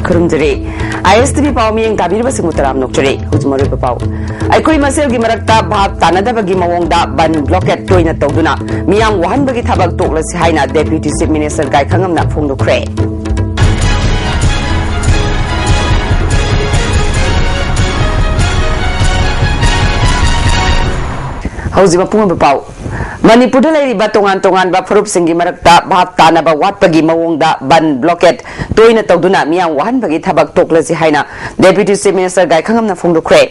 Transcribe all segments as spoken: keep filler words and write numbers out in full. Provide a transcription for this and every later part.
ꯈꯨꯔꯨꯝꯖꯔꯤ꯫ ꯑꯥꯏ ꯑꯦꯁ T V ꯄꯥꯎ ꯃꯤꯠꯌꯦꯡ ꯇꯥꯕꯤꯔꯤꯕꯁꯤꯡꯕꯨ ꯇꯔꯥꯝꯅ ꯑꯣꯛꯆꯔꯤ꯫ ꯍꯧꯖꯤꯛ ꯃꯔꯨꯑꯣꯏꯕ ꯄꯥꯎ꯫ ꯑꯩꯈꯣꯏ ꯃꯁꯦꯜꯒꯤ ꯃꯔꯛꯇ ꯚꯥꯞ ꯇꯥꯅꯗꯕꯒꯤ ꯃꯑꯣꯡꯗ ꯕꯟ ꯕ꯭ꯂꯣꯀꯦꯠ ꯇꯣꯏꯅ ꯇꯧꯗꯨꯅ ꯃꯤꯌꯥꯝ ꯋꯥꯍꯟꯕꯒꯤ ꯊꯕꯛ ꯇꯣꯛꯂꯁꯤ ꯍꯥꯏꯅ Deputy Chief Minister ꯒꯥꯏꯈꯪꯉꯝꯅ ꯐꯣꯡꯗꯣꯛꯈ꯭ꯔꯦ꯫ ꯍꯧꯖꯤꯛ ꯃꯄꯨꯡ ꯑꯣꯏꯕ ꯄꯥꯎ꯫ ꯃꯅꯤꯄꯨꯔꯗ ꯂꯩꯔꯤꯕ ꯇꯣꯉꯥꯟ ꯇꯣꯉꯥꯟꯕ ꯐꯨꯔꯨꯞꯁꯤꯡꯒꯤ ꯃꯔꯛꯇ ꯚꯥꯞ ꯇꯥꯅꯕ ꯋꯥꯠꯄꯒꯤ ꯃꯑꯣꯡꯗ ꯕꯟ ꯕ꯭ꯂꯣꯀꯦꯠ ꯇꯣꯏꯅ ꯇꯧꯗꯨꯅ ꯃꯤꯌꯥꯝ ꯋꯥꯍꯟꯕꯒꯤ ꯊꯕꯛ ꯇꯣꯛꯂꯁꯤ ꯍꯥꯏꯅ Deputy Chief Minister ꯒꯥꯏꯈꯪꯉꯝꯅ ꯐꯣꯡꯗꯣꯛꯈ꯭ꯔꯦ꯫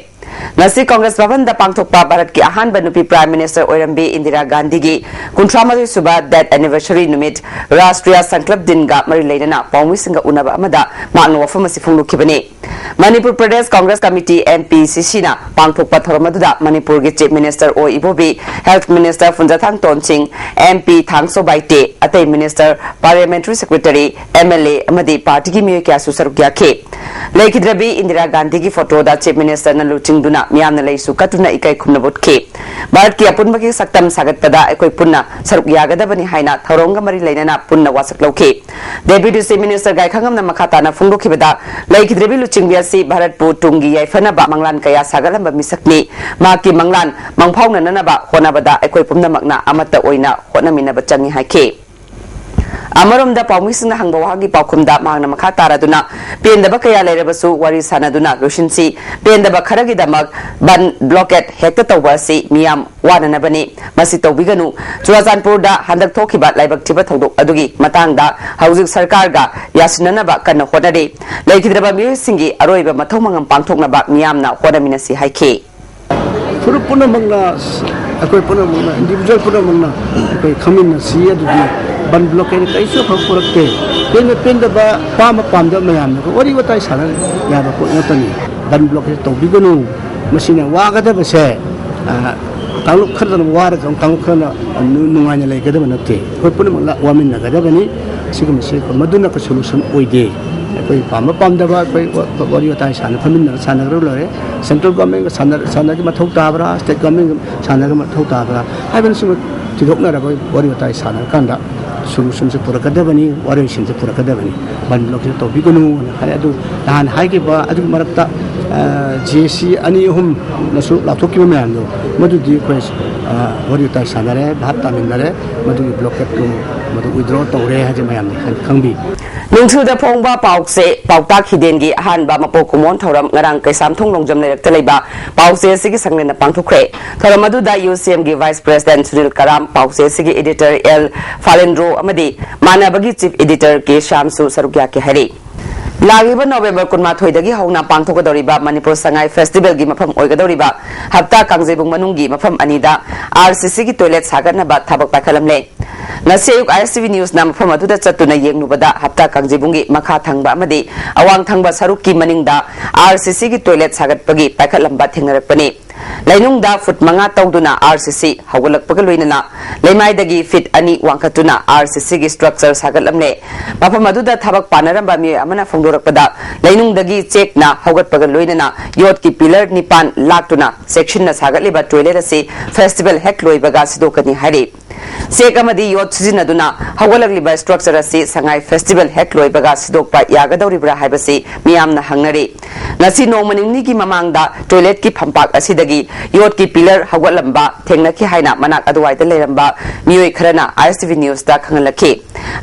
ꯉꯁꯤ ꯀꯪꯒ꯭ꯔꯦꯁ ꯚꯕꯟꯗ ꯄꯥꯡꯊꯣꯛꯄ ꯚꯥꯔꯠꯀꯤ ꯑꯍꯥꯟꯕ ꯅꯨꯄꯤ Prime Minister ꯑꯣꯏꯔꯝꯕꯤ ꯏꯟꯗꯤꯔꯥ ꯒꯥꯟꯙꯤꯒꯤ ꯀꯨꯟꯊ꯭ꯔꯥ ꯃꯥꯊꯣꯏ ꯁꯨꯕ death anniversary ꯅꯨꯃꯤꯠ ꯔꯥꯁꯇ꯭ꯔꯤꯌꯥ ꯁꯪꯀꯜꯞ ꯗꯤꯟꯒ ꯃꯔꯤ ꯂꯩꯅꯅ ꯄꯥꯎꯃꯤꯁꯤꯡꯒ ꯎꯅꯕ ꯑꯃꯗ ꯃꯍꯥꯛꯅ ꯋꯥꯐꯝ ꯑꯁꯤ ꯐꯣꯡꯗꯣꯛꯈꯤꯕꯅꯤ꯫ Manipur Pradesh Congress committee, M P C C ꯅ ꯄꯥꯡꯊꯣꯛꯄ ꯊꯧꯔꯝ ꯑꯗꯨꯗ ꯃꯅꯤꯄꯨꯔꯒꯤ Chief Minister ꯑꯣ ꯏꯕꯣꯕꯤ, Health Minister ꯐꯨꯟꯖꯊꯥꯡ ꯇꯣꯟꯁꯤꯡ, M P ꯊꯥꯡꯁꯣ Baite, ꯑꯇꯩ Minister, Parliamentary Secretary, M L A ꯑꯃꯗꯤ ꯄꯥꯔꯇꯤꯒꯤ ꯃꯤꯑꯣꯏ ꯀꯌꯥꯁꯨ ꯁꯔꯨꯛ ꯌꯥꯈꯤ꯫ ꯂꯩꯈꯤꯗ꯭ꯔꯕꯤ ꯏꯟꯗꯤꯔꯥ ꯒꯥꯟꯙꯤꯒꯤ ꯐꯣꯇꯣꯗ Chief Minister ꯅ ꯂꯨꯆꯤꯡꯗꯨꯅ ꯃꯤꯌꯥꯝꯅ ꯂꯩꯁꯨ ꯀꯠꯇꯨꯅ ꯏꯀꯥꯏ ꯈꯨꯝꯅꯕ ꯎꯠꯈꯤ꯫ ꯚꯥꯔꯠꯀꯤ ꯑꯄꯨꯟꯕꯒꯤ ꯁꯛꯇꯝ ꯁꯥꯒꯠꯄꯗ ꯑꯩꯈꯣꯏ ꯄꯨꯟꯅ ꯁꯔꯨꯛ ꯌꯥꯒꯗꯕꯅꯤ ꯍꯥꯏꯅ ꯊꯧꯔꯝꯒ ꯃꯔꯤ ꯂꯩꯅꯅ ꯄꯨꯟꯅ ꯋꯥꯁꯛ ꯂꯧꯈꯤ꯫ Deputy Chief Minister ꯒꯥꯏꯈꯪꯉꯝꯅ ꯃꯈꯥ ꯇꯥꯅ ꯐꯣꯡꯗꯣꯛꯈꯤꯕꯗ, ꯂꯩꯈꯤꯗ꯭ꯔꯕꯤ ꯂꯨꯆꯤꯡꯕꯤ ꯑꯁꯤ ꯚꯥꯔꯠꯄꯨ ꯇꯨꯡꯒꯤ ꯌꯥꯏꯐꯅꯕ ꯃꯪꯂꯥꯟ ꯀꯌꯥ ꯁꯥꯒꯠꯂꯝꯕ ꯃꯤꯁꯛꯅꯤ꯫ ꯃꯍꯥꯛꯀꯤ ꯃꯪꯂꯥꯟ ꯃꯪꯐꯥꯎꯅꯅꯅꯕ ꯍꯣꯠꯅꯕꯗ ꯑꯩꯈꯣꯏ ꯄꯨꯝꯅꯃꯛꯅ ꯑꯃꯠꯇ ꯑꯣꯏꯅ ꯍꯣꯠꯅꯃꯤꯟꯅꯕ ꯆꯪꯏ ꯍꯥꯏꯈꯤ꯫ ꯑꯃꯔꯣꯝꯗ ꯄꯥꯎꯃꯤꯁꯤꯡꯅ ꯍꯪꯕ ꯋꯥꯍꯪꯒꯤ ꯄꯥꯎꯈꯨꯝꯗ ꯃꯍꯥꯛꯅ ꯃꯈꯥ ꯇꯥꯔꯗꯨꯅ, ꯄꯦꯟꯗꯕ ꯀꯌꯥ ꯂꯩꯔꯕꯁꯨ ꯋꯥꯔꯤ ꯁꯥꯅꯗꯨꯅ ꯂꯣꯏꯁꯤꯟꯁꯤ꯫ ꯄꯦꯟꯗꯕ ꯈꯔꯒꯤꯗꯃꯛ ꯕꯟ ꯕ꯭ꯂꯣꯀꯦꯠ ꯍꯦꯛꯇ ꯇꯧꯕ ꯑꯁꯤ ꯃꯤꯌꯥꯝ ꯋꯥꯅꯅꯕꯅꯤ꯫ ꯃꯁꯤ ꯇꯧꯕꯤꯒꯅꯨ꯫ ꯆꯨꯔꯥꯆꯥꯟꯄꯨꯔꯗ ꯍꯟꯗꯛ ꯊꯣꯛꯈꯤꯕ ꯂꯥꯏꯕꯛ ꯊꯤꯕ ꯊꯧꯗꯣꯛ ꯑꯗꯨꯒꯤ ꯃꯇꯥꯡꯗ ꯍꯧꯖꯤꯛ ꯁꯔꯀꯥꯔꯒ ꯌꯥꯁꯤꯟꯅꯅꯕ ꯀꯟꯅ ꯍꯣꯠꯅꯔꯤ꯫ ꯂꯩꯈꯤꯗ꯭ꯔꯕ ꯃꯤꯑꯣꯏꯁꯤꯡꯒꯤ ꯑꯔꯣꯏꯕ ꯃꯊꯧ ꯃꯉꯝ ꯄꯥꯡꯊꯣꯛꯅꯕ ꯃꯤꯌꯥꯝꯅ ꯍꯣꯠꯅꯃꯤꯟꯅꯁꯤ ꯍꯥꯏꯈꯤ꯫ ꯐꯨꯔꯨꯞ ꯄꯨꯝꯅꯃꯛꯅ, ꯑꯩꯈꯣꯏ ꯄꯨꯝꯅꯃꯛꯅ, individual ꯄꯨꯝꯅꯃꯛꯅ ꯑꯩꯈꯣꯏ ꯈꯪꯃꯤꯟꯅꯁꯤ꯫ ꯑꯗꯨꯗꯤ ꯕꯟ ꯕ꯭ꯂꯣꯀꯦꯠꯅ ꯀꯔꯤꯁꯨ ꯑꯐꯕ ꯄꯨꯔꯛꯇꯦ꯫ ꯄꯦꯟꯕ ꯄꯦꯟꯗꯕ, ꯑꯄꯥꯝꯕ ꯄꯥꯝꯗꯕ ꯃꯌꯥꯝꯅ ꯑꯩꯈꯣꯏ ꯋꯥꯔꯤ ꯋꯥꯇꯥꯏ ꯁꯥꯟꯅ ꯌꯥꯕ ꯄꯣꯠ ꯅꯠꯇꯅꯤ꯫ ꯕꯟ ꯕ꯭ꯂꯣꯀꯦꯠ ꯇꯧꯕꯤꯒꯅꯨ꯫ ꯃꯁꯤꯅ ꯋꯥꯒꯗꯕꯁꯦ, ꯑ, ꯀꯥꯡꯂꯨꯞ ꯈꯔꯗꯅ ꯋꯥꯔꯒ ꯀꯥꯡꯂꯨꯞ ꯈꯔꯅ ꯅꯨ-, ꯅꯨꯡꯉꯥꯏꯅ ꯂꯩꯒꯗꯕ ꯅꯠꯇꯦ꯫ ꯑꯩꯈꯣꯏ ꯄꯨꯝꯅꯃꯛ ꯋꯥꯃꯤꯟꯅꯒꯗꯕꯅꯤ꯫ ꯁꯤꯒꯨꯝꯕꯁꯤ ꯃꯗꯨꯅ solution ꯑꯣꯏꯗꯦ꯫ ꯑꯩꯈꯣꯏ ꯄꯥꯝꯕ ꯄꯥꯝꯗꯕ ꯑꯩꯈꯣꯏ ꯋꯥ-, ꯋꯥꯔꯤ ꯋꯥꯇꯥꯏ ꯁꯥꯟꯅ ꯐꯝꯃꯤꯟꯅꯔ ꯁꯥꯟꯅꯈ꯭ꯔ ꯂꯣꯏꯔꯦ꯫ Central government ꯒ ꯁꯥꯟꯅ-, ꯁꯥꯟꯅꯔꯒ ꯃꯊꯧ ꯇꯥꯕ꯭ꯔꯥ, state government ꯒ ꯁꯥꯟꯅꯔꯒ ꯃꯊꯧ ꯇꯥꯕ꯭ꯔꯥ ꯍꯥꯏꯕꯅꯆꯤꯡꯕ ꯊꯤꯗꯣꯛꯅꯔꯒ ꯋꯥꯔꯤ ꯋꯥꯇꯥꯏ ꯁꯥꯟꯅꯔꯀꯥꯟꯗ ꯁꯣꯂꯨꯁꯟꯁꯦ ꯄꯨꯔꯛꯀꯗꯕꯅꯤ, ꯋꯥꯔꯣꯏꯁꯤꯟꯁꯦ ꯄꯨꯔꯛꯀꯗꯕꯅꯤ, ꯕꯟ ꯕ꯭ꯂꯣꯛꯁꯦ ꯇꯧꯕꯤꯒꯅꯨꯅ ꯍꯥꯏ꯫ ꯑꯗꯨ ꯅꯍꯥꯟ ꯍꯥꯏꯈꯤꯕ ꯑꯗꯨꯒꯤ ꯃꯔꯛꯇ ꯖꯤ ꯑꯦꯁ ꯁꯤ ꯑꯅꯤ ꯑꯍꯨꯝꯅꯁꯨ ꯂꯥꯎꯊꯣꯛꯈꯤꯕ ꯃꯌꯥꯝꯗꯣ, ꯃꯗꯨꯗꯤ ꯑꯩꯈꯣꯏ ꯋꯥꯔꯤ ꯋꯥꯇꯥꯏ ꯁꯥꯟꯅꯔꯦ, ꯚꯥꯞ ꯇꯥꯃꯤꯟꯅꯔꯦ, ꯃꯗꯨꯒꯤ ꯕ꯭ꯂꯣꯀꯦꯠꯇꯨ ꯃꯗꯨ ꯋꯤꯗ꯭ꯔꯣ ꯇꯧꯔꯦ ꯍꯥꯏꯁꯦ ꯃꯌꯥꯝꯅ ꯈꯪꯕꯤ꯫ ꯅꯨꯡꯊꯤꯜꯗ ꯐꯣꯡꯕ ꯄꯥꯎꯆꯦ ꯄꯥꯎꯇꯥꯛ ꯍꯤꯗꯦꯟꯒꯤ ꯑꯍꯥꯟꯕ ꯃꯄꯣꯛ ꯀꯨꯝꯑꯣꯟ ꯊꯧꯔꯝ ꯉꯔꯥꯡ ꯀꯩꯁꯥꯝꯊꯣꯡ ꯂꯣꯡꯖꯝ ꯂꯩꯔꯛꯇ ꯂꯩꯕ ꯄꯥꯎꯆꯦ ꯑꯁꯤꯒꯤ ꯁꯪꯂꯦꯟꯗ ꯄꯥꯡꯊꯣꯛꯈ꯭ꯔꯦ꯫ ꯊꯧꯔꯝ ꯑꯗꯨꯗ ꯌꯨ ꯁꯤ ꯑꯦꯝꯒꯤ ꯚꯥꯏꯁ ꯄ꯭ꯔꯦꯁꯤꯗꯦꯟꯠ ꯁꯨꯅꯤꯜ ꯀꯔꯥꯝ, ꯄꯥꯎꯆꯦ ꯑꯁꯤꯒꯤ ꯏꯗꯤꯇꯔ ꯑꯦꯜ ꯐꯥꯂꯦꯟꯗ꯭ꯔꯣ ꯑꯃꯗꯤ ꯃꯥꯟꯅꯕꯒꯤ ꯆꯤꯐ ꯏꯗꯤꯇꯔ ꯀꯦ ꯁ꯭ꯌꯥꯝꯁꯨ ꯁꯔꯨꯛ ꯌꯥꯈꯤ ꯍꯥꯏꯔꯤ꯫ ꯂꯥꯛꯂꯤꯕ ꯅꯣꯕꯦꯝꯕꯔ ꯀꯨꯟꯃꯥꯊꯣꯏꯗꯒꯤ ꯍꯧꯅ ꯄꯥꯡꯊꯣꯛꯀꯗꯧꯔꯤꯕ ꯃꯅꯤꯄꯨꯔ ꯁꯉꯥꯏ ꯐꯦꯁꯇꯤꯚꯦꯜꯒꯤ ꯃꯐꯝ ꯑꯣꯏꯒꯗꯧꯔꯤꯕ ꯍꯞꯇꯥ ꯀꯥꯡꯖꯩꯕꯨꯡ ꯃꯅꯨꯡꯒꯤ ꯃꯐꯝ ꯑꯅꯤꯗ ꯑꯥꯔ ꯁꯤ ꯁꯤꯒꯤ ꯇꯣꯏꯂꯦꯠ ꯁꯥꯒꯠꯅꯕ ꯊꯕꯛ ꯄꯥꯏꯈꯠꯂꯝꯂꯦ꯫ ꯉꯁꯤ ꯑꯌꯨꯛ ꯑꯥꯏ ꯑꯦꯁ ꯇꯤ ꯚꯤ ꯅ꯭ꯌꯨꯁꯅ ꯃꯐꯝ ꯑꯗꯨꯗ ꯆꯠꯇꯨꯅ ꯌꯦꯡꯂꯨꯕꯗ ꯍꯞꯇꯥ ꯀꯥꯡꯖꯩꯕꯨꯡꯒꯤ ꯃꯈꯥ ꯊꯪꯕ ꯑꯃꯗꯤ ꯑꯋꯥꯡ ꯊꯪꯕ ꯁꯔꯨꯛꯀꯤ ꯃꯅꯤꯡꯗ ꯑꯥꯔ ꯁꯤ ꯁꯤꯒꯤ ꯇꯣꯏꯂꯦꯠ ꯁꯥꯒꯠꯄꯒꯤ ꯄꯥꯏꯈꯠꯂꯝꯕ ꯊꯦꯡꯅꯔꯛꯄꯅꯤ꯫ ꯂꯩꯅꯨꯡꯗ ꯐꯨꯠ ꯃꯉꯥ ꯇꯧꯗꯨꯅ ꯑꯥꯔ ꯁꯤ ꯁꯤ ꯍꯧꯒꯠꯂꯛꯄꯒ ꯂꯣꯏꯅꯅ ꯂꯩꯃꯥꯏꯗꯒꯤ ꯐꯤꯠ ꯑꯅꯤ ꯋꯥꯡꯈꯠꯇꯨꯅ ꯑꯥꯔ ꯁꯤ ꯁꯤꯒꯤ ꯁ꯭ꯇ꯭ꯔꯛꯆꯔ ꯁꯥꯒꯠꯂꯝꯂꯦ꯫ ꯃꯐꯝ ꯑꯗꯨꯗ ꯊꯕꯛ ꯄꯥꯟꯅꯔꯝꯕ ꯃꯤꯑꯣꯏ ꯑꯃꯅ ꯐꯣꯡꯗꯣꯔꯛꯄꯗ ꯂꯩꯅꯨꯡꯗꯒꯤ ꯆꯦꯛꯅ ꯍꯧꯒꯠꯄꯒ ꯂꯣꯏꯅꯅ ꯌꯣꯠꯀꯤ ꯄꯤꯂꯔ ꯅꯤꯄꯥꯟ ꯂꯥꯛꯇꯨꯅ ꯆꯦꯛꯁꯤꯟꯅ ꯁꯥꯒꯠꯂꯤꯕ ꯇꯣꯏꯂꯦꯠ ꯑꯁꯤ ꯐꯦꯁꯇꯤꯚꯦꯜ ꯍꯦꯛ ꯂꯣꯏꯕꯒ ꯁꯤꯗꯣꯛꯀꯅꯤ ꯍꯥꯏꯔꯤ꯫ ꯆꯦꯛ ꯑꯃꯗꯤ ꯌꯣꯠ ꯁꯤꯖꯤꯟꯅꯗꯨꯅ ꯍꯧꯒꯠꯂꯛꯂꯤꯕ ꯁ꯭ꯇ꯭ꯔꯛꯆꯔ ꯑꯁꯤ ꯁꯉꯥꯏ ꯐꯦꯁꯇꯤꯚꯦꯜ ꯍꯦꯛ ꯂꯣꯏꯕꯒ ꯁꯤꯗꯣꯛꯄ ꯌꯥꯒꯗꯧꯔꯤꯕ꯭ꯔꯥ ꯍꯥꯏꯕꯁꯤ ꯃꯤꯌꯥꯝꯅ ꯍꯪꯅꯔꯤ꯫ ꯉꯁꯤ ꯅꯣꯡꯃ ꯅꯤꯅꯤꯒꯤ ꯃꯃꯥꯡꯗ ꯇꯣꯏꯂꯦꯠꯀꯤ ꯐꯝꯄꯥꯛ ꯑꯁꯤꯗꯒꯤ ꯌꯣꯠꯀꯤ ꯄꯤꯂꯔ ꯍꯧꯒꯠꯂꯝꯕ ꯊꯦꯡꯅꯈꯤ ꯍꯥꯏꯅ ꯃꯅꯥꯛ ꯑꯗꯨꯋꯥꯏꯗ ꯂꯩꯔꯝꯕ ꯃꯤꯑꯣꯏ ꯈꯔꯅ ꯑꯥꯏ ꯑꯦꯁ ꯇꯤ ꯚꯤ ꯅ꯭ꯌꯨꯁꯇ ꯈꯪꯍꯜꯂꯛꯈꯤ꯫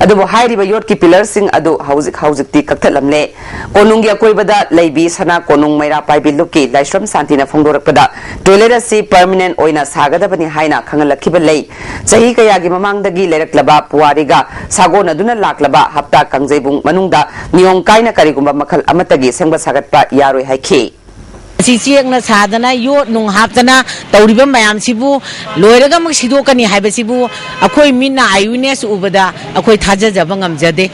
ꯑꯗꯨꯕꯨ ꯍꯥꯏꯔꯤꯕ ꯌꯣꯠꯀꯤ ꯄꯤꯂꯔꯁꯤꯡ ꯑꯗꯨ ꯍꯧꯖꯤꯛ ꯍꯧꯖꯤꯛꯇꯤ ꯀꯛꯊꯠꯂꯝꯂꯦ꯫ ꯀꯣꯅꯨꯡꯒꯤ ꯑꯀꯣꯏꯕꯗ ꯂꯩꯕꯤ ꯁꯅꯥ ꯀꯣꯅꯨꯡ ꯃꯩꯔꯥ ꯄꯥꯏꯕꯤ ꯂꯨꯞꯀꯤ ꯂꯥꯏꯁ꯭ꯔꯝ ꯁꯥꯟꯇꯤꯅ ꯐꯣꯡꯗꯣꯔꯛꯄꯗ, ꯇꯣꯏꯂꯦꯠ ꯑꯁꯤ ꯄꯔꯃꯤꯅꯦꯟ ꯑꯣꯏꯅ ꯁꯥꯒꯗꯕꯅꯤ ꯍꯥꯏꯅ ꯈꯪꯍꯜꯂꯛꯈꯤꯕ ꯂꯩ꯫ ꯆꯍꯤ ꯀꯌꯥꯒꯤ ꯃꯃꯥꯡꯗꯒꯤ ꯂꯩꯔꯛꯂꯕ ꯄꯨꯋꯥꯔꯤꯒ ꯁꯥꯒꯣꯟꯅꯗꯨꯅ ꯂꯥꯛꯂꯕ ꯍꯞꯇꯥ ꯀꯥꯡꯖꯩꯕꯨꯡ ꯃꯅꯨꯡꯗ ꯅꯤꯌꯣꯝ ꯀꯥꯏꯅ ꯀꯔꯤꯒꯨꯝꯕ ꯃꯈꯜ ꯑꯃꯠꯇꯒꯤ ꯁꯦꯝꯒꯠ ꯁꯥꯒꯠꯄ ꯌꯥꯔꯣꯏ ꯍꯥꯏꯈꯤ꯫ ꯑꯁꯤ ꯆꯦꯛꯅ ꯁꯥꯗꯅ, ꯌꯣꯠ ꯅꯨꯡ ꯍꯥꯞꯇꯅ ꯇꯧꯔꯤꯕ ꯃꯌꯥꯝꯁꯤꯕꯨ ꯂꯣꯏꯔꯒ ꯑꯃꯨꯛ ꯁꯤꯗꯣꯛꯀꯅꯤ ꯍꯥꯏꯕꯁꯤꯕꯨ ꯑꯩꯈꯣꯏ ꯃꯤꯠꯅ ꯑꯥꯏ ꯋꯤꯠꯅꯦꯁ ꯎꯕꯗ ꯑꯩꯈꯣꯏ ꯊꯥꯖꯖꯕ ꯉꯝꯖꯗꯦ꯫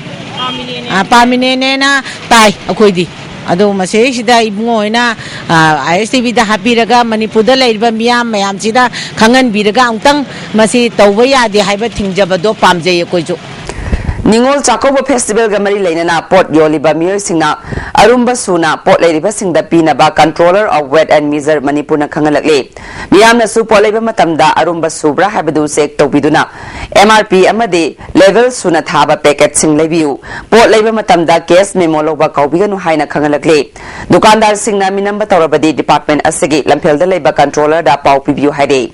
ꯄꯥꯔꯃꯤꯅꯦꯟꯅꯦꯅ ꯇꯥꯏ ꯑꯩꯈꯣꯏꯗꯤ꯫ ꯑꯗꯣ ꯃꯁꯤꯗꯩꯁꯤꯗ ꯏꯕꯨꯡꯉꯣ ꯍꯣꯏꯅ ꯑꯥꯏ ꯑꯦꯁ ꯇꯤ ꯚꯤꯗ ꯍꯥꯞꯄꯤꯔꯒ ꯃꯅꯤꯄꯨꯔꯗ ꯂꯩꯔꯤꯕ ꯃꯤꯌꯥꯝ ꯃꯌꯥꯝꯁꯤꯗ ꯈꯪꯍꯟꯕꯤꯔꯒ ꯑꯃꯨꯛꯇꯪ ꯃꯁꯤ ꯇꯧꯕ ꯌꯥꯗꯦ ꯍꯥꯏꯕ ꯊꯤꯡꯖꯕꯗꯣ ꯄꯥꯝꯖꯩ ꯑꯩꯈꯣꯏꯁꯨ꯫ ꯅꯤꯉꯣꯜ ꯆꯥꯛꯀꯧꯕ ꯐꯦꯁꯇꯤꯚꯦꯜꯒ ꯃꯔꯤ ꯂꯩꯅꯅ ꯄꯣꯠ ꯌꯣꯜꯂꯤꯕ ꯃꯤꯑꯣꯏꯁꯤꯡꯅ ꯑꯔꯨꯝꯕ ꯁꯨꯅ ꯄꯣꯠ ꯂꯩꯔꯤꯕꯁꯤꯡꯗ ꯄꯤꯅꯕ Controller of Weight and Measure ꯃꯅꯤꯄꯨꯔꯅ ꯈꯪꯍꯜꯂꯛꯂꯤ꯫ ꯃꯤꯌꯥꯝꯅꯁꯨ ꯄꯣꯠ ꯂꯩꯕ ꯃꯇꯝꯗ ꯑꯔꯨꯝꯕ ꯁꯨꯕ꯭ꯔꯥ ꯍꯥꯏꯕꯗꯨ ꯆꯦꯛ ꯇꯧꯕꯤꯗꯨꯅ ꯑꯦꯝ ꯑꯥꯔ ꯄꯤ ꯑꯃꯗꯤ ꯂꯦꯕꯦꯜ ꯁꯨꯅ ꯊꯥꯕ ꯄꯦꯀꯦꯠꯁꯤꯡ ꯂꯩꯕꯤꯌꯨ꯫ ꯄꯣꯠ ꯂꯩꯕ ꯃꯇꯝꯗ ꯀꯦꯁ ꯃꯦꯃꯣ ꯂꯧꯕ ꯀꯥꯎꯕꯤꯒꯅꯨ ꯍꯥꯏꯅ ꯈꯪꯍꯜꯂꯛꯂꯤ꯫ ꯗꯨꯀꯥꯟꯗꯥꯔꯁꯤꯡꯅ ꯃꯤꯅꯝꯕ ꯇꯧꯔꯕꯗꯤ ꯗꯤꯄꯥꯔꯠꯃꯦꯟꯠ ꯑꯁꯤꯒꯤ ꯂꯝꯐꯦꯜꯗ ꯂꯩꯕ ꯀꯟꯇ꯭ꯔꯣꯂꯔꯗ ꯄꯥꯎ ꯄꯤꯕꯤꯌꯨ ꯍꯥꯏꯔꯤ꯫